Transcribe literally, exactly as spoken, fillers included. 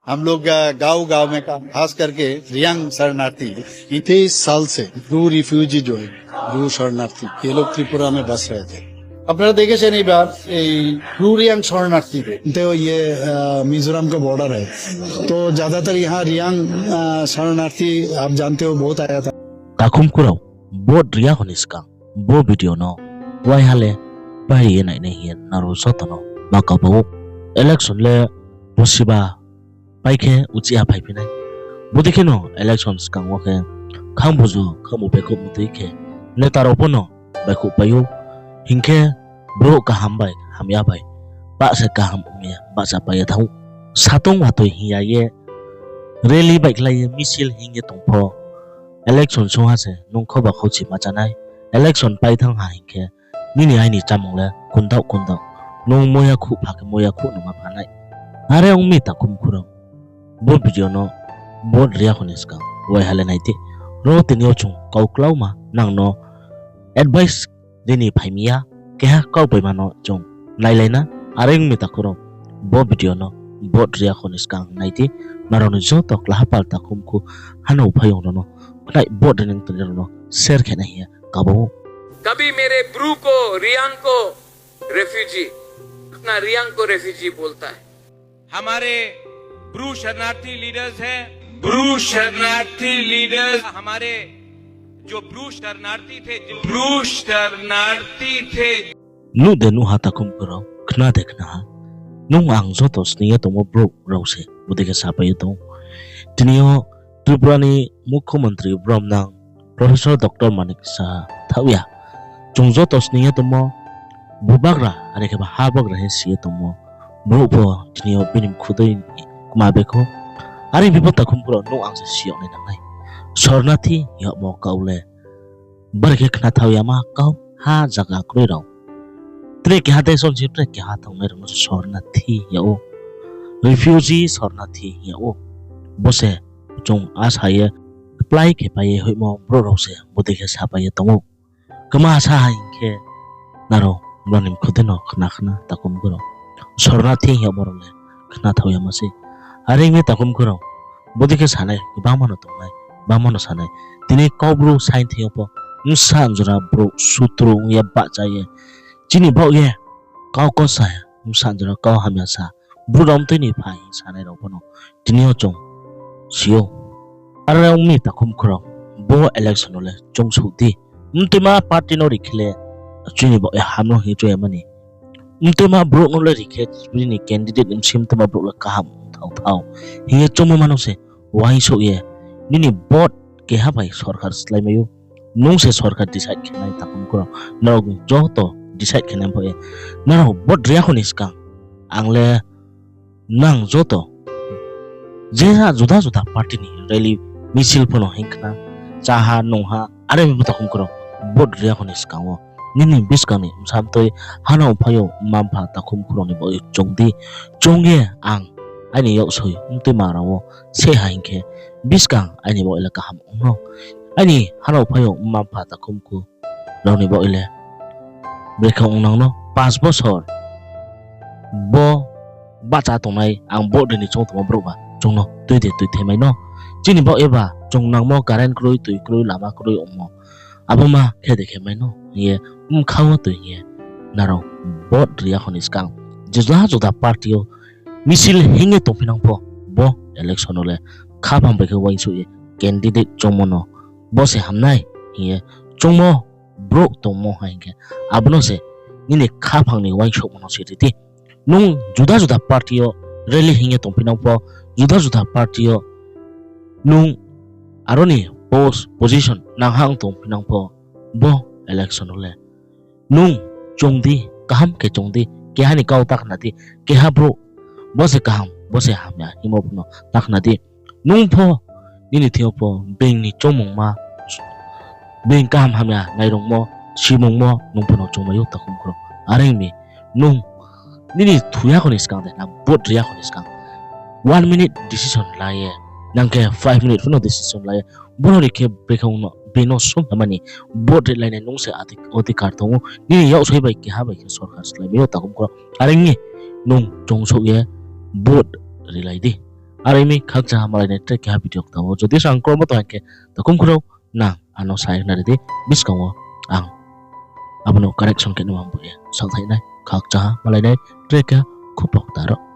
हम लोग, अ, गांव-गांव में काम, खास करके रियांग शरणार्थी, इक्कीस साल से ब्रू रिफ्यूजी जो है, ब्रू शरणार्थी, ये लोग त्रिपुरा में बस रहे थे। আপনারা দেখেছেন এইবার এই ব্রু রিয়াং শরণার্থীদের। तो ये, अ, मिजोरम का बॉर्डर है, तो ज़्यादातर यहाँ रियांग, अ, शरणार्थी, आप जानते हो, बहुत आया था। Takhum khurao, vote ri ya kho ni skang bo video no waiha le pai ye nainai hing ye nrao joto no ma kabo ou. Election le bosiba pai khe uchih ha phaiphi nai. Bodei khe no election skang wo khe khangbuju khangbu baihkhouh mtui khe neta rao pho no baihkhouh pai ou. Hing khe brouh kaham bai hamya bai bahcha kaham ong ye bahcha pai ye thanng ou. Satong watoi hing ya ye rally baihkhlai ye misil hing ye tong pho, election songha se nung khoba khouchi ma chá nai. Election pai thanng ha hing khe nini aini chámung le kundaoh kundaoh, nung moya khuh pha khe moya khuh no ma pha nai. Are ong mi takhum khurao, bo video no vote ri ya kho ni skang waiha le nai di. Ro tini yo chung kau klauma nang no advice ri ni phai mi ya, keha kau paima no chung nailai na. Are ong mi takhum rao, bo video no vote ri ya kho ni skang nai di. Nrao ni joto klaha pal takhum khu hano phaiyong rao no khnai vote ri ni tini rao no share khe nai hing ye kabo ou. कभी मेरे ब्रू को, रियांग को रेफ्यूजी, अपना रियांग को रेफ्यूजी बोलता है। हमारे ब्रू शरणार्थी लीडर्स हैं, ब्रू शरणार्थी लीडर्स, हमारे जो ब्रू शरणार्थी थे, जो ब्रू शरणार्थी थे। Nuh de nuh ha takhum khurao, khna de khna ha. Nung ang joto sning ye tongmo brouh rao se bodei khe sapai ye tong ou. Tini yo Tripura ni Mukhyamantri bromnang Professor Doctor Manik Saha thaoh ya. Chung joto sning ye tongmo bubagra, are khe ba ha bagra hing si ye tongmo brouh pho tini yo bini mkhu dei ni kma baihkhouh. Are bibo takhum khurao, nung ang se si yag nai nang nai. Sornathi yagmo kau le bari khe khna thaoh ya ma kau ha zaga kroi rao. Tre keha desh wo se tre keha thanngnai rao no se sornathi yag ou. Refugee sornathi yag ou. Bo se chung asa ye apply khe pai ye hoihmo brouh rao se bodei khe sapai ye tong ou. Kma sa ha hing khe nrao brao ni mkhu dei no khna khna takhum khurao. Sornathi yagmo rao le khna thaoh ya ma sei. Are ong mi takhum khurao, bodei khe sanai gbangma no tongnai, gbangma no sanai. Tini Kaubru saing thing yo pho bsa jora brouh sutru ong ye bahcha ye, chini baoh ye kau kosa, bsa jora kau hamya sa, brouh rao mtui ni pha hing sanai rao pho no tini yo chung si ou. Are ong mi takhum khurao, bo election no le choungsouh di. Mtuima party no ri khe le chini baoh ye ham no hing ye choung ya mani. Mtuima brouh no le ri khe, bini candidate ni bsing mtuima brouh le kaham thao thao hing ye choungmo ma no se uaingsouh ye nini vote keha bai sorkar slái mai ou. Nung se sorkar decide khe nai takhum khurao. Nrao joto decide khe nai pho ye, nrao vote ri ya kho ni skang ang le nang joto je juda juda party ni rally misil pho no hing khna, cháha nungha, are bo takhum khurao, vote ri ya kho ni skang wo nini buskang ni bsa mtui, hano phai yo mma mpha takhum khurao ni baoh ye choung di. Choung ye ang aini yaksoi mtuima rao wo se ha hing khe buskang aini baoh ye le kaham ong no. Aini hano phai yo mma mpha takhum khu rao ni baoh ye le brekhe ong nang no, panch bosor bo bahcha tongnai ang vote ri ni choung tongmo brouh ba chung no tui de tuithai mai no. Chini baoh ye ba chung nangmo current kroi, tui kroi, lama kroi ongmo, abo ma khe de khe mai no hing ye, bkha wo tui hing ye nrao vote ri ya kho ni skang juda juda party yo misil hing ye tongphi nang pho, bo election no le khaphang bai khe uaingsouh ye candidate choungmo no bo se hamnai hing ye choungmo brouh tongmo ha hing khe, abo no se nini khaphang ni uaingsouhmo no se ri di. Nung juda juda party yo rally hing ye tongphi nang pho, juda juda party yo nung aro ni post position nangha ong tongphi nang pho, bo election no le nung choung di, kaham khe choung di, keha ni kau ta khna di, keha brouh bo se kaham, bo se hamya hingmo pho no ta khna di. Nung pho nini thing yo pho being ni choungmungma, being kaham hamya nairungmo, simungmo nung pho no choungmai ou takhum khurao. Are ong mi, nung nini thu ya kho ni skang de, nang vote ri ya kho ni skang one minute decision la ye, nang khe five minute pho no decision la ye, boro ri khe brekhe ong no, being no sung ya mani vote rilai nai nung se adhikar tong ou. Nini yaksoi bai keha bai khe sorkar slái mai ou takhum khurao. Are ong mi, nung choungsouh ye vote rilai di. Are ong mi khakchangha malainai tre keha video kta wo. Jodi sa ang kromo tong hing khe, takhum khurao nang ano sa ye khnari di, buskang wo ang abo no correction khe nai ma bo ye saohthaih nai. Khakchangha malainai tre keha khupok kta rao.